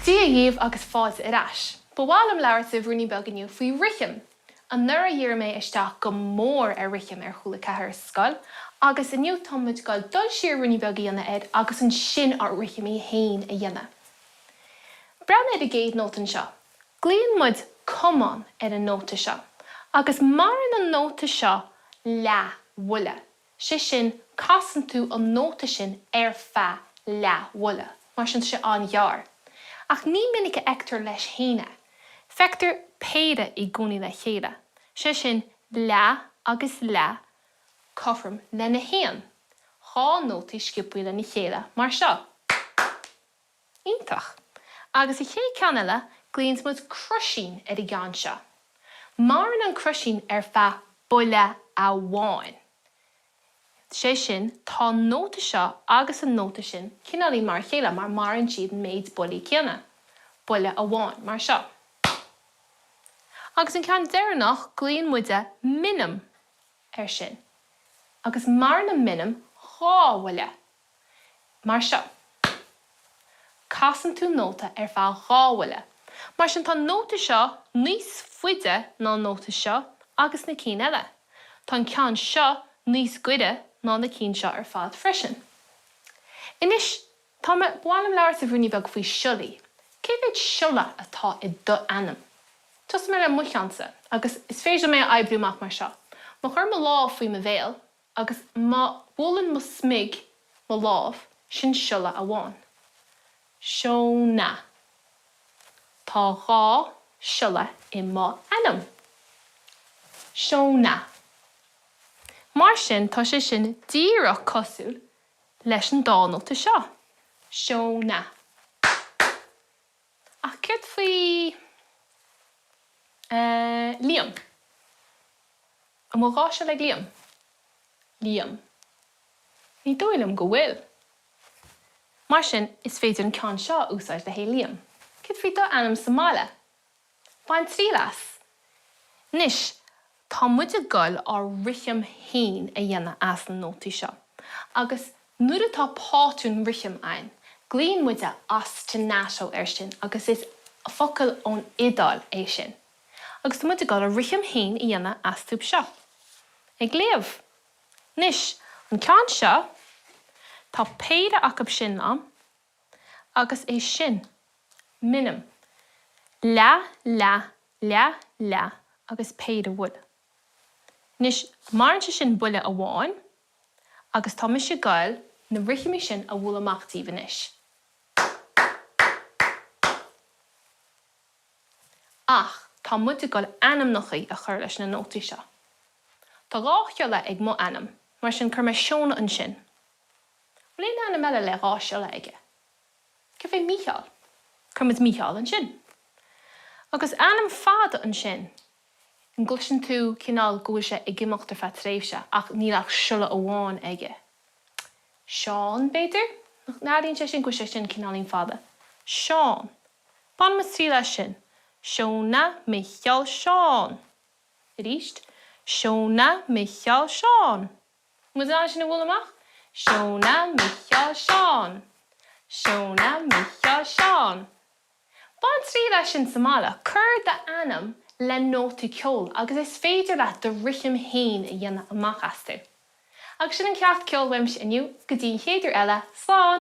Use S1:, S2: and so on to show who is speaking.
S1: Dia dhaoibh agus fáilte ar ais. Ba mhaith liom labhairt libh ruainnín beag inniu faoi rithim. Anuraidh dhírigh mé isteach go mór ar rithim ar Chúla 4 ar scoil agus inniu tá muid ag dul dul siar ruainnín beag a dhéanamh air agus ansin ár rithimí féin a dhéanamh. Breathnaigh ar an gcéad nóta anseo. Glaonn muid camán ar an nóta seo agus maireann an nóta seo leathbhuille. Sé sin, casann tú an nóta sin ar feadh leathbhuille. Mar sin, tá sé an-ghearr. Ach ní minic a fheictear leis féin é. Feictear péire i gcónaí le chéile. Sé sin, leath agus leath cothrom lena haon. Dhá nótaí sciobthaí lena chéile mar seo. Iontach! Agus an chéad ceann eile, glaonn muid croisín ar an gceann seo. Maireann an croisín ar feadh buille amháin. Sé sin, tá an nóta seo agus an nóta sin cineáilín mar a chéile mar maireann siad an méid buillí céanna. Buille amháin, mar seo. Agus an ceann deireanach, glaonn muide minim air sin. Agus maireann an minim dhá bhuille. Mar seo. Casann tú nóta ar feadh dhá bhuille. Mar sin tá an nóta seo níos faide ná an nóta seo agus na cinn eile. Tá an ceann seo níos gaire ná na cinn seo ar fad freisin. Anois, tá mé, ba mhaith liom labhairt libh ruainnín beag faoi siollaí. Cé mhéad siolla atá i d'ainm? Tosóidh mé le mo cheannsa agus is féidir liom é a oibriú amach mar seo. Má chuirim mo lámh faoi mo bhéal, Agus má bhuaileann mo smig mo lámh, sin siolla amháin. Seona. Tá dhá siolla i mo ainm. Seona. Mar sin, tá sé sin díreach cosúil leis an dá nóta seo. Seona. Ach céard faoi, eh, Liam? An bhfuil dhá siolla ag Liam? Liam. Ní dóigh liom go bhfuil. Mar sin, is féidir an ceann seo a úsáid le haghaidh Liam. Céard faoi do ainm sa mbaile? Bain triail as! Anois, tá muid ag goil ár rithim féin a dhéanamh as na nótaí seo. Agus nuair atá pátrún rithim ann, glaonn muide ostinato air sin agus is focal ón Iodáil é sin. Agus tá muid ag goil ár rithim féin a dhéanamh astu seo. Ag léamh. Anois, an ceann seo, tá péire acu sin liom agus é sin, minim. Leath, leath, leath, leath agus péire bhuille. Anois, maireann sé sin buille amháin agus tá mise ag goil na rithimí sin a bhualadh amach daoibh anois. Ach tá muid ag goil ainmneachaí a chur leis na nótaí seo. Tá dhá shiolla ag mo ainm, mar sin cuirfidh mé Seona ansin. Bhfuil aon ainm eile le dhá siolla aige? Céard faoi Mícheál? Cuirfidh muid Mícheál ansin. Agus ainm fada ansin. An gcloiseann tú cineál go bhfuil sé ag imeacht ar feadh tréimhse ach níl ach siolla amháin aige. Seán, b'fhéidir? Nach n-airíonn sé sin go bhfuil sé sin cineáilín fada? Seán. Bainfidh muid triail as sin. Seona, Mícheál, Seán. Arís. Seona, Mícheál, Seán. Muid in ann sin a bhualadh amach? Seona, Mícheál, Seán. Seona, Mícheál, Seán. Bain triail as sin sa mbaile. Cuir d'ainm le nótaí ceoil agus is féidir leat do rithim féin a dhéanamh amach astu. Agus sin an ceacht ceoil uaimse inniu. Go dtí an chéad uair eile, slán!